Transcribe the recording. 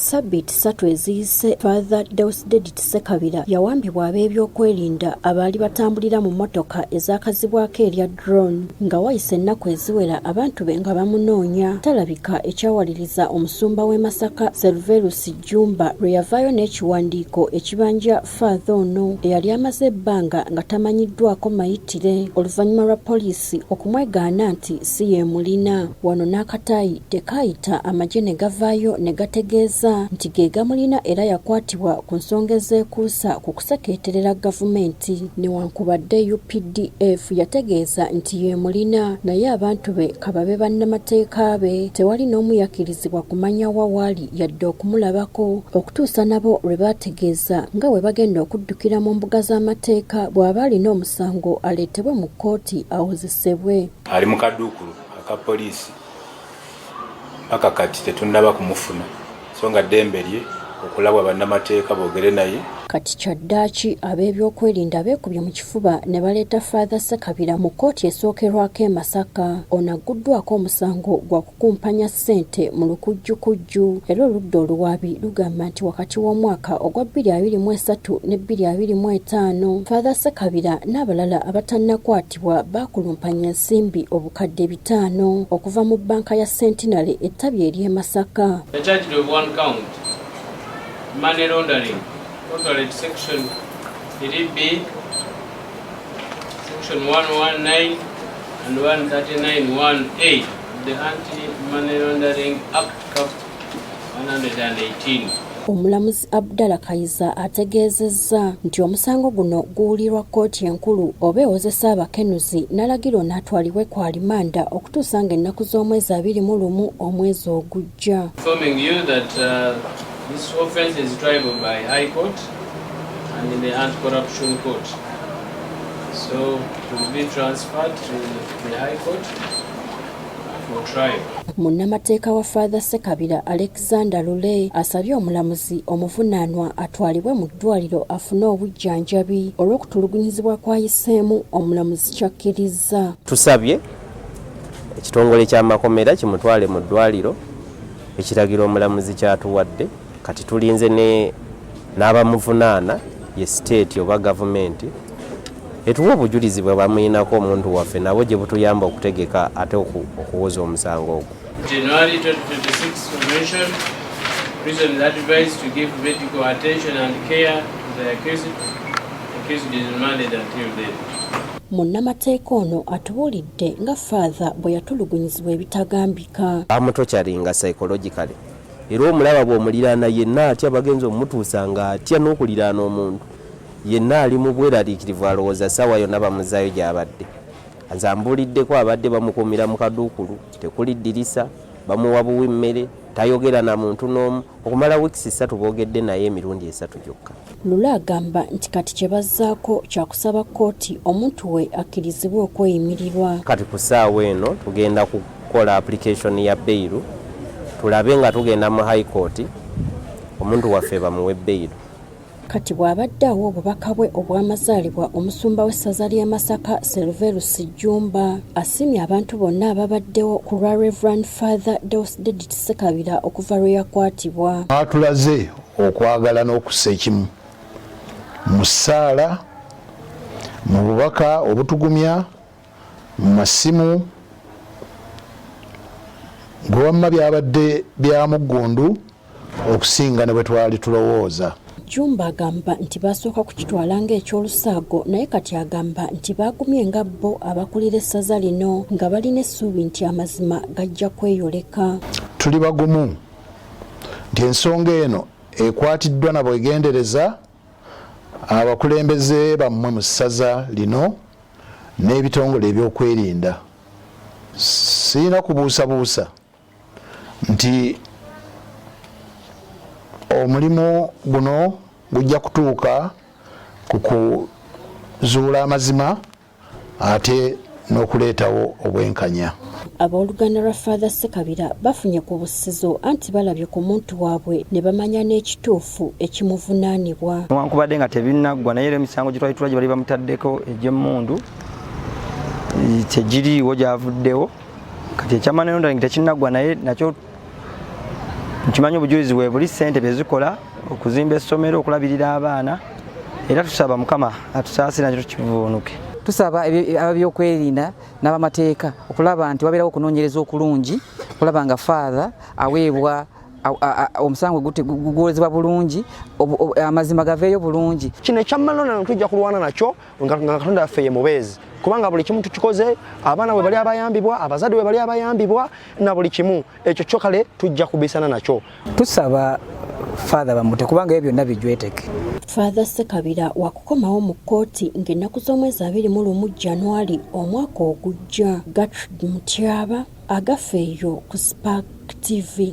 Ssabbiiti 3 eziyise, Father Deusdedit Ssekabira yawambibwa ab'ebyokwerinda abaali batambulira mu mmotoka ezaakazibwako erya drone, nga wayise ennaku eziwera abantu be nga bamunoonya talabika, ekyawaliriza omusumba w'e Masaka Serverus Jjumba lwe yavaayo n'ekiwandiiko ekibanja Father ono eyali amaze ebbanga nga tamanyiddwako mayitire, oluvannyuma lwa poliisi okumwegaana nti si ye mulina. Wano n'akataayi tekaayita, amagye ne gavaayo ne gategeeza nti ge gamulina era yakwatibwa ku nsonga ezeekuusa ku kusekeeterera gavumenti. Newankubadde UPDF yategeeza nti ye mulina, naye abantu be kababe bannamateeka be tewali n'omu yakkirizibwa kumanya wa waali yadde okumulabako, okutuusa nabo lwe baategeeza nga bwe bagenda okuddukira mu mbuga z'amateeka, bw'aba alina omusango aleetebwe mu kkooti awozesebwe. Ali mu kaduukulu aka poliisi paka kati tetunnaba kumufuna, so nga ddembe lye okulabwa bannamateeka boogere naye. Kati kyaddaaki ab'ebyokwerinda beekubye mu kifuba ne baleeta Father Ssekabira mu kkooti esookerwako e Masaka. Ono agguddwako omusango gwa kukumpanya ssente mu lukujjukujju, era oludda oluwaabi lugamba nti wakati w'omwaka ogwa 2023 ne 2025, Father Ssekabira n'abalala abatannakwatibwa baakulumpanya ensimbi 500,000 okuva mu bbanka ya Centenary ettabi ery'e Masaka. The charge of one count, money laundering, contrary to section 3B, section 119 and 139 1A of the Anti-Money Laundering Act, Cap 118. Omulamuzi Abdallah Kayiza ategeezezza nti omusango guno guwulirwa kkooti enkulu oba ewozesa abakenuzi, n'alagira ono atwalibwe ku alimanda okutuusa ng'ennaku z'omwezi 21 omwezi ogujja. Informing you that this offense is triable by High Court and in the Anti-Corruption Court. So it will be transferred to the High Court for trial. Munnamateeka wa Father Ssekabira Alexander Lule asabye omulamuzi omuvunaanwa atwalibwe mu ddwaliro afune obujjanjabi olw'okutulugunyizibwa kw'ayiseemu. Omulamuzi kyakkirizza. Tusabye ekitongole ky'amakomera kimutwale mu ddwaliro. Ekiragiro omulamuzi kyatuwadde. Kati tulinze ne n'abamuvunaana, ye state oba gavumenti, etuwa obujulizi bwe bamuyinako omuntu waffe, nabo gye butuyamba okutegeka ate okuwoza omusango ogwo. January 2026 convention, prison is advised to give medical attention and care to the accused. The accused is remanded until then. Munnamateeka ono atubuulidde nga Father bwe yatulugunyizibwa ebitagambika. Bamutorturinga psychologically, era omulaba bw'omuliraana yenna atya, bagenza omutuusa nga atya n'okuliraana omuntu yenna, ali mu bweraliikirivu, alowooza ssaawa yonna bamuzaayo gy'abadde. Nze ambuuliddeko abadde bamukuumira mu kaduukulu, tekuli ddirisa, bamuwa buwi mmere, tayogera na muntu n'omu okumala wiiki 3, boogedde naye emirundi 3 gyokka. Lule agamba nti kati kye bazzaako kyakusaba kkooti omuntu we akkirizibwe okweyimirirwa. Kati ku ssaawa eno tugenda kukola application ya bail, tulabe nga tugenda mu High Court omuntu waffe bamuwe bail. Kati bw'abadde awa obubaka bwe obw'amazaalibwa, omusumba w'essaza ly'e Masaka Serverus Jjumba asiimye abantu bonna ababaddewo ku lwa Reverend Father Deusdedit Ssekabira okuva lwe yakwatibwa. Atulaze okwagala n'okussa ekimu mu ssaala, mu bubaka obutugumya, mu masimu, gwe wamma byabadde bya muggundu okusinga ne bwe twali tulowooza. Jjumba agamba nti basooka kukitwala ng'ekyolusaago, naye kati agamba nti baagumye nga bo abakulira essaza lino nga balina essuubi nti amazima gajja kweyoleka. Tuli bagumu nti ensonga eno ekwatiddwa na bwegendereza abakulembeze bammwe mu ssaza lino n'ebitongole ebyokwerinda. Sirina kubuusabuusa nti omulimu guno gujja kutuuka ku kuzuula amazima ate n'okuleetawo obwenkanya. Abooluganda lwa Father Ssekabira bafunye ku bussizo, anti balabye ku muntu waabwe ne bamanya n'ekituufu ekimuvunaanibwa. Newankubadde nga tebinnaggwa, naye era emisango gye twali tula gye bali bamutaddeko egy'emmundu tegiriiwo, gyavuddewo. Kati ekya money laundering tekinnaggwa, naye nakyo Nkimanyi obujulizi weebuli, ssente bye zikola okuzimba essomero, okulabirira abaana, era tusaba Mukama atusaasira nakyo tukivuunuke. Tusaba ab'ebyokwerinda n'abamateeka okulaba nti wabeerawo okunoonyereza okulungi okulaba nga Father aweebwa omusango guwolezebwa bulungi, amazima gaveeyo bulungi. Kino ekyamalonano tujja kulwana nakyo nga Katonda waffe ye mubeezi, kubanga buli kimu tukikoze, abaana bwe bali abayambibwa, abazadde bwe bali abayambibwa na buli kimu ekyo kyo, kale tujja kubisana nakyo. Tusaba Father bamute kubanga ebyo byonna bijweteke. Father Ssekabira wakukomawo mu kkooti ng'ennaku z'omwezi 21 January omwaka ogujja. Gertrude Mutyaba, Agafeeyo ku Spark TV.